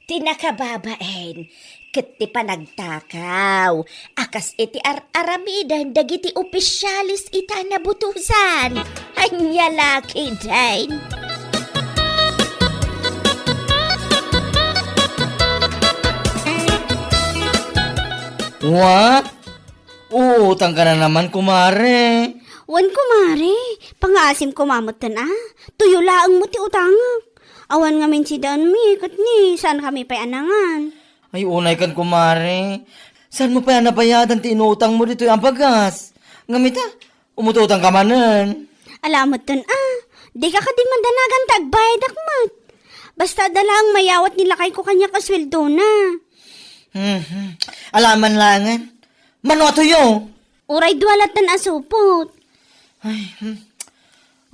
Ti nakababain ket ti panagtakaw a kas iti ar-aramiden dagiti opisyales ita a nabutosan. Ania la ketdin? Wa? Uutangka nanaman, kumare. Wen, kumare. Pangaasim koma metten, a. Tuyo laeng met ti utangek. Awan ngamin sidaenmi, ket ni, saankami pay a nangan. Ay, unaykan, kumare. Saanmo pay a nabayadan ti inutangmo ditoy a bagas? Ngem ita, umututangka manen. Ala metten, a. Dika kadi madanagan ta agbayadak met. Basta adda laeng mayawat ni lakayko kaniak a sueldona. Mhm. Ala man laengen. Mano a tuyo? Uray dua latta a supot. Ay, hmm.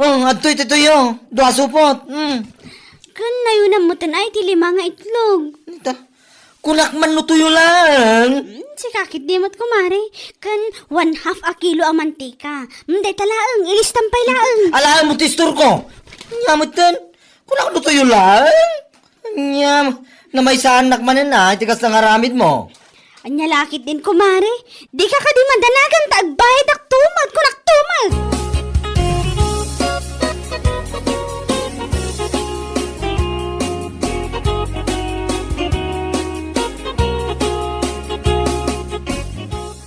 Oh, adtoy ti tuyo. Dua supot. Hmm. Ken nayunam metten ay ti lima nga itlog. Ita. Kunak man no tuyo laeng. Hmm, sika ketdi met, kumare. Ken one half a kilo a mantika. Hmm, dayta laeng. Ilistam pay laeng. Alaem mo ti istorko. Nya metten. Kunak no tuyo laeng. Nya, namaysaannak manen, a, iti kasta nga aramidmo. Ania la ketdin, kumare? Dika kadi madanagan ta agbayadak tumet, kunak tumet.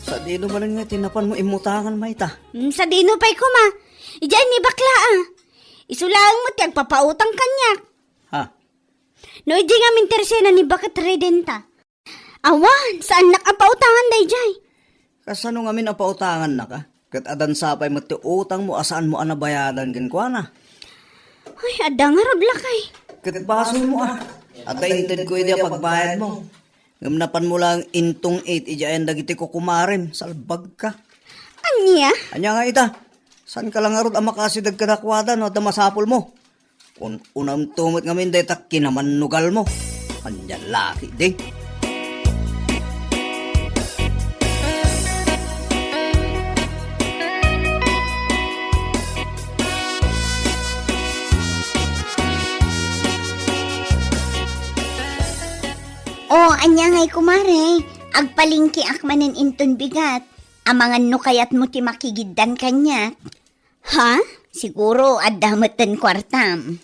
Sadino Ania nga ti napanmo immutangan, mayta? Hmm, sadino pay koma? Idiay ni bakla, a. Isu laeng met ti agpapautang kaniak. Ha? No idiay ngamin tersena ni baket redenta. Awan, saannak a pautangan daydiay. Kasano ngamin a pautangannaka? Ket adda sa pay met ti utangmo a saanmo a nabayadan kenkuana. Ay, adda ngarud, lakay. Ket basolmo, a. Adda intedko idi a pagbayadmo. Ngem napanmo laeng intong-it idiayen dagiti kukumarem, salbagka. Ania? Ania nga ita? Saanka la ngarud a makasideg kadakuada no adda masapulmo? Un-unamto met ngamin dayta kinamannugalmo. Ania la ketdi? O, ania ngay, kumare? Agpalengkeak manen inton bigat. Amangan no kayatmo ti makigiddan kaniak. Ha? Siguro, adda metten kuartam.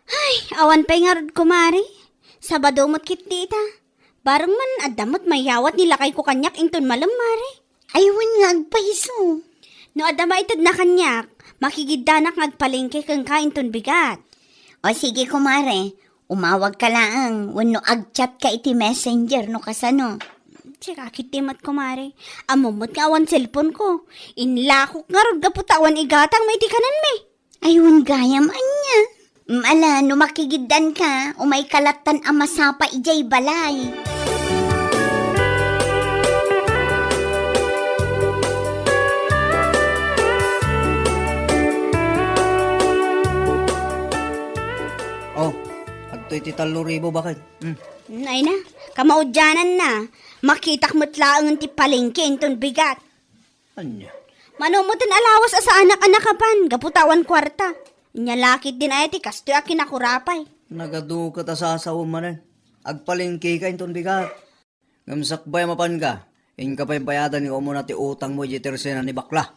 Ay, awan pay ngarud, kumare. Sabado met ketdi ita. Bareng man, adda met mayawat ni lakayko kaniak inton malem, mare. Ay, wen nga agpayso. No adda maitedna kaniak, makigiddanak nga agpalengke kenka inton bigat. O sige, kumare. Umawagka laeng wenno agchatka iti Messenger no kasano. Sika ketdi met, kumare. Ammom met nga awan cellphone-ko. Inlakok ngarud gapu ta awan igatangmo iti kanenmi. Ay, wen gayam ania. Mm, ala, no makigiddanka, umayka lattan a masapa idiay balay. O, adtoy ti tallo ribu, baket. Hmm. Ay na, kamaudiananna. Makitak met laengen ti palengke inton bigat. Ania? Mano metten a lawas a saanak a nakapan gapu ta awan kuarta. Ania la ketdin aya ti kastoy a kinakurapay. Nagadu ket a sasawem manen. Agpalengkeka inton bigat. Ngem sakbay a mapanka, inka pay bayadan nga umuna ti utangmo idiay tersena ni bakla.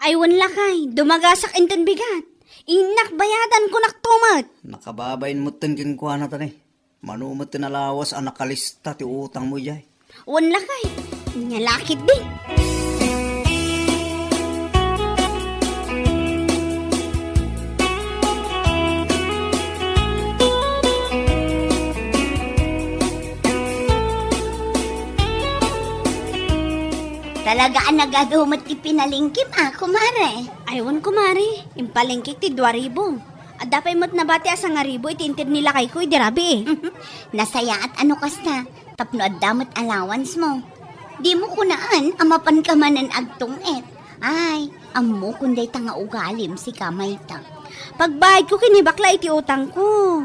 Ay, wen lakay, dumagasak inton bigat. Innak bayadan, kunak to met. Nakababain metten kenkuana ta ni. Mano metten a lawas a nakalista ti utangmo idiay. Wen lakay, ania la ketdi. Talaga a nagadu met ti pinalengkem a, kumare. Ay, wen, kumare, impalengkek ti dua ribu. Adda pay met nabati a sangaribu iti inted ni lakayko idi rabii. Nasayaat a no kasta, tapno adda met allowance mo. Dimo kunaan a mapanka manen agtungit. Ay, ammokon dayta nga ugalim, sika mayta. Pagbayadko ken ni bakla iti utangko.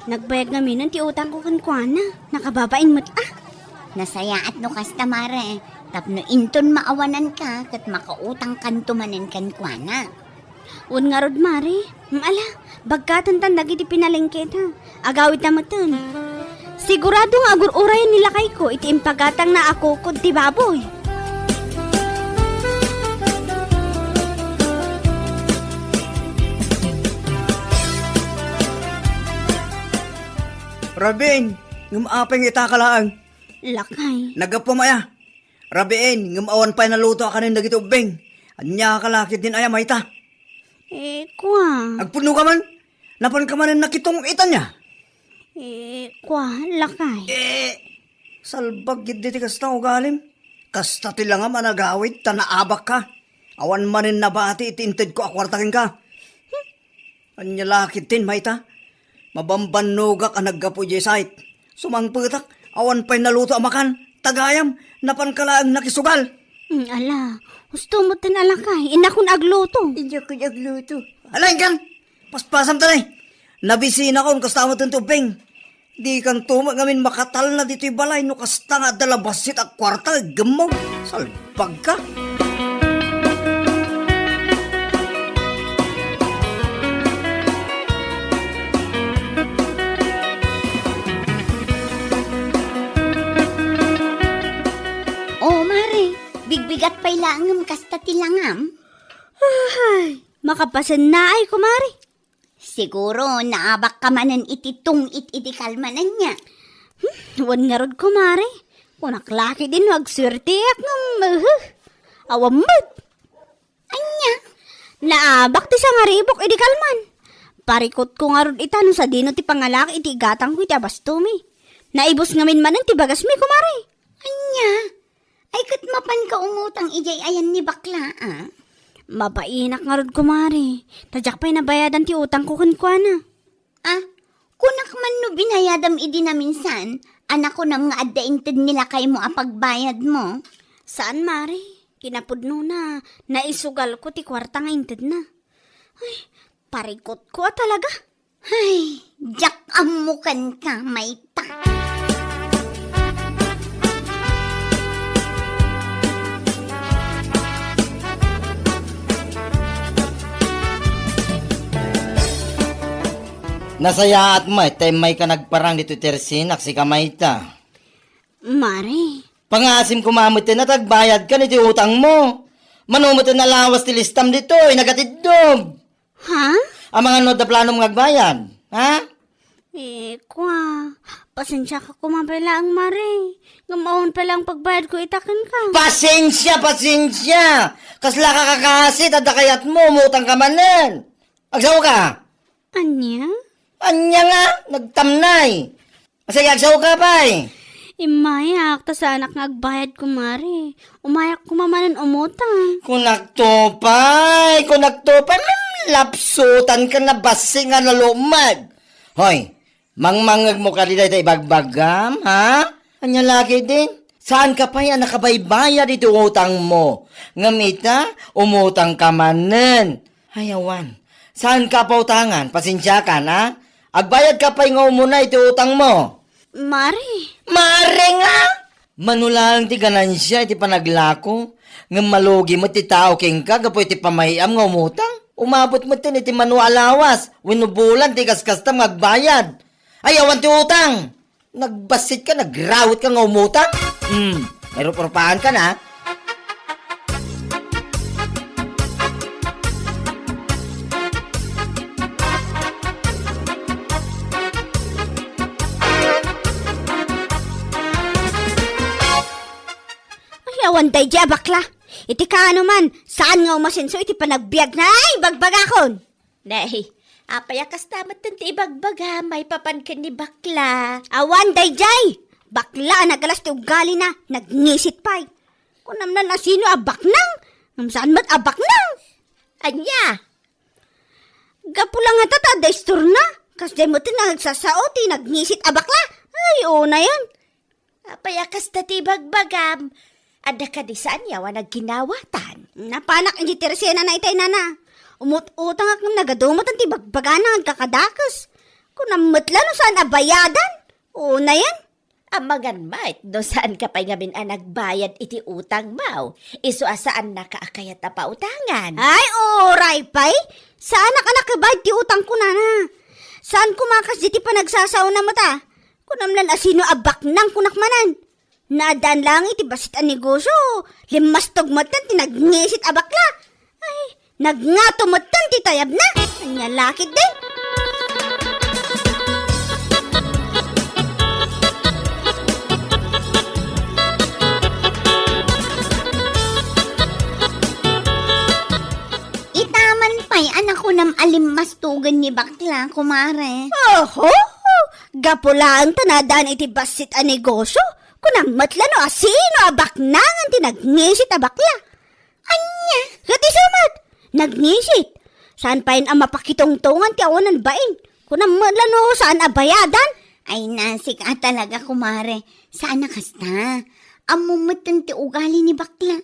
Nagbayad ngaminen ti utangko kenkuana. Nakababain met a. Nasayaat no kasta, mare, tapno inton maawananka ket makautangkanto manen kenkuana. Wen ngarud, mare. Mm, ala, bagkatentan dagiti pinalengketa. Agawidta metten. Sigurado nga agur-urayen ni lakayko iti impagatangna a kukod ti baboy. Rabiin, ngem apay nga itaka laeng? Lakay. Naggapuam aya? Rabiin, ngem awan pay naluto a kanen dagiti ubbing. Ania ka la ketdin aya mayta? Eh, kua. Agpudno ka man? Napan ka manen nakitong-itan nia? Eh, kua, lakay. Eh, salbag gid ti kasta ugalim. Kasta ti langam a nagawid ta naabak ka. Awan manen nabati iti intedko a kuarta kenka. Ania la ketdin mayta? Mabambannogak a naggapu idiay site. Sumangpetak, awan pay naluto a makan. Ta gayam, napan ka laeng nakisugal. Mm, ala, husto metten a lakay, inakon agluto. Inakon agluto. Ala, inkan, paspasam ta ni. Nabisinakon, kasta metten ti ubbing. Dikanto met ngamin makatalna ditoy balay no kasta nga adda la bassit a kuarta, gemmog. Salbag ka. O, mare, bigbigat pay laeng ngem kasta ti langam? Ay, makapasennaay, kumare. Siguro, naabak ka manen iti tungit iti kalman nia. Hmm, wen ngarud, kumare. Kunak la ketdin no agsuerteak ngem, uhu. Awan met. Ania? Naabak ti sangaribok idi kalman. Parikutko ngarud ita no sadino ti pangalak iti igatangko iti abastomi. Naibus ngamin manen ti bagasmi, kumare. Ania? Ay, ket mapanka umutang idiay ayan ni bakla, a? Mabainak ngarud, kumare. Ta diak pay nabayadan ti utangko kenkuana. Ah, kunak man no binayadam idi naminsan, a nakunam nga adda inted ni lakaymo a pagbayadmo? Saan, mare. Kinapudnona, naisugalko ti kuarta nga intedna. Ay, parikutko a talaga. Ay, diak ammo kenka, mayta. Nasayaat met ta immayka nagparang ditoy tersinak, sika mayta. Mare. Pangasim koma met ta agbayadkan iti utangmo. Mano met a lawas ti listam ditoy, nagatiddog. Ha? Amangan no adda planom nga agbayad, ha? Eh, kwa, pasensiaka koma pay laeng, mare. Ngem awan pay laeng pagbayadko ita kenka. Pasensia, pasensia! Kasla ka kakasit, adda kayatmo, umutangka manen. Agsaoka? Ania? Ania nga? Nagtamnay. Sige, agsaoka pay. Immayak, ta saanak nga agbayad, kumare. Umayak koma manen umutang. Kunakto pay, kunakto pay. Mm, lapsutanka, nabassit nga nalumag. Hoy, mangmangngegmo kadi dayta ibagbagam, ha? Ania la ketdin? Saanka pay a nakabaybayad iti utangmo. Ngem ita, umutangka manen. Ay, awan. Saanka a pautangan? Pasensiakan, a? Agbayadka pay nga umuna iti utangmo. Mare. Mare nga! Mano laeng ti ganansia iti panaglako, ngem malugi met ti tao kenka gapu iti pamay-am nga umutang. Umabot metten iti mano a lawas wenno bulan ti kaskastam nga agbayad. Ay, awan ti utang! Nagbassitka, nagrawitka nga umutang? Hmm, mairup-rupaanka na. Ay, awan daydiay a bakla. Iti kaano man, saan nga umasenso iti panagbiagna? Ay, bagbagakon! Nay, apay a kasta metten ti ibagbagam maipapan ken ni bakla? Awan daydiay! Bakla a nagalas ti ugalina, nagngisit pay. Kunam la no asino a baknang, ngem saan met a baknang. Ania? Gapu la ngata ta adda istorna, kasdiay metten a nagsasao ti nagngisit a bakla. Ay, unayen. Apay a kasta ti ibagbagam? Adda kadi saan nga awan agginawatan? Napanak iti tersenana itay, nana. Umut-utangak ngem nagadu metten ti bagbagana nga agkakadakes. Kunam met la no saan a bayadan. Unayen. Amangan met no saanka pay ngamin a nagbayad iti utangmo. Isu a saannaka a kayat a pautangan. Ay, uray pay. Saanak a nakabayad ti utangko, nana. Saan koma kasdiay ti panagsasaona met a. Kunam la no asino a baknang, kunak manen. Naaddaan laeng iti bassit a negosio, limmastog metten ti nagngisit a bakla. Ay, nagngato metten ti tayabna. Ania la ketdi? Ita man pay a nakunam a limmastogen ni bakla, kumare. Oho! Gapu laeng ta naaddaan iti bassit a negosio, kunam met la no asino a baknangan ti nagngisit a bakla. Ania? Ket isu met, nagngisit. Saan pay a mapakitungtongan ti awanan bain. Kunam met la no saan a bayadan. Ay, nasik a talaga, kumare. Saan a kasta. Ammom metten ti ugali ni bakla.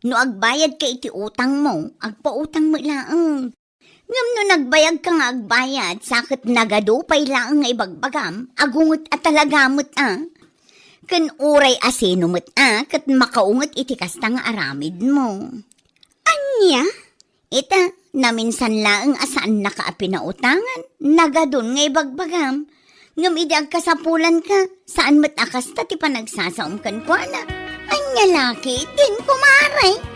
No agbayadka iti utangmo, agpautang met laeng. Ngem no nagbayagka nga agbayad, sa ket nagadu pay laeng nga ibagbagam, agunget a talaga met a. Ken uray asino met a, ket makaunget iti kasta nga aramidmo. Ania? Ita, naminsan laeng a saannaka a pinautangan, nagadun nga ibagbagam. Ngem idi agkasapulanka, saan met a kasta ti panagsasaom kenkuana. Ania la ketdin, kumare?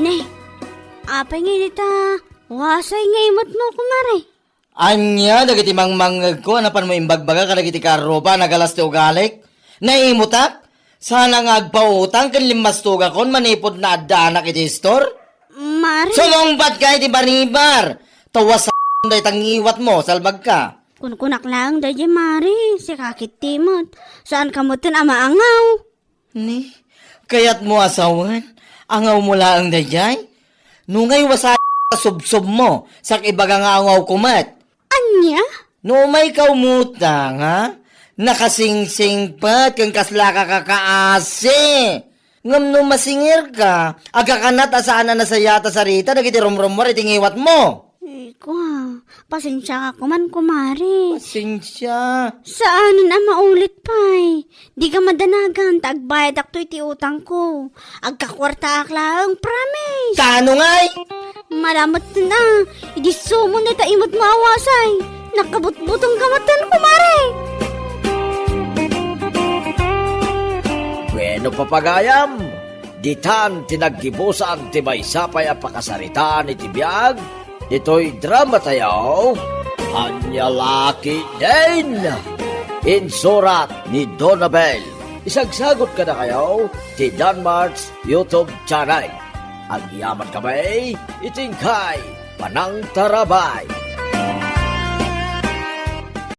Ne, apay nga ita, wasay nga imutmo, kumare. Ania dagiti mangmangngegko a napanmo imbagbaga kadagiti karrupa a nagalas ti ugalik? Naimutak? Sana nga agpautang ken limmastugakon manipud naaddanak iti istor? Mare. Sumungbatka iti baribar! Tawas dayta ngiwatmo, salbagka. Kunkunak laeng daydiay, mare, sika ketdi met. Saan ka metten a maangaw. Ni, kayatmo a sawen? Angawmo laeng daydiay? Nungay wasay a subsobmo, sak ibaga nga angawko met. Ania? No umayka umuta, nga nakasingsingpet ken kaslaka kakaasi. Ngem no masingirka, agkakanat a saan a nasayaat a sarita dagiti rumrummuar iti ngiwatmo. Ay, kua, pasensiaka koman, kumare. Pasensia. Saanen a maulit pay. Dika madanagan ta agbayadakto iti utangko. Agkakuartaak laeng, promise. Tano ngay? Malamet ten a, idi sumon dayta imutmo a wasay. Nakabutbuteng ka metten, kumare. Bueno, papagayam, ditan ti naggibusan ti maysa pay a pakasaritaan iti biag ditoy drama tayo, Ania La Ketdin. Insurat ni Donabel. Isagsagot kadakayo ti Danmart's YouTube channel. Agyaman kami iti inkay panangtarabay.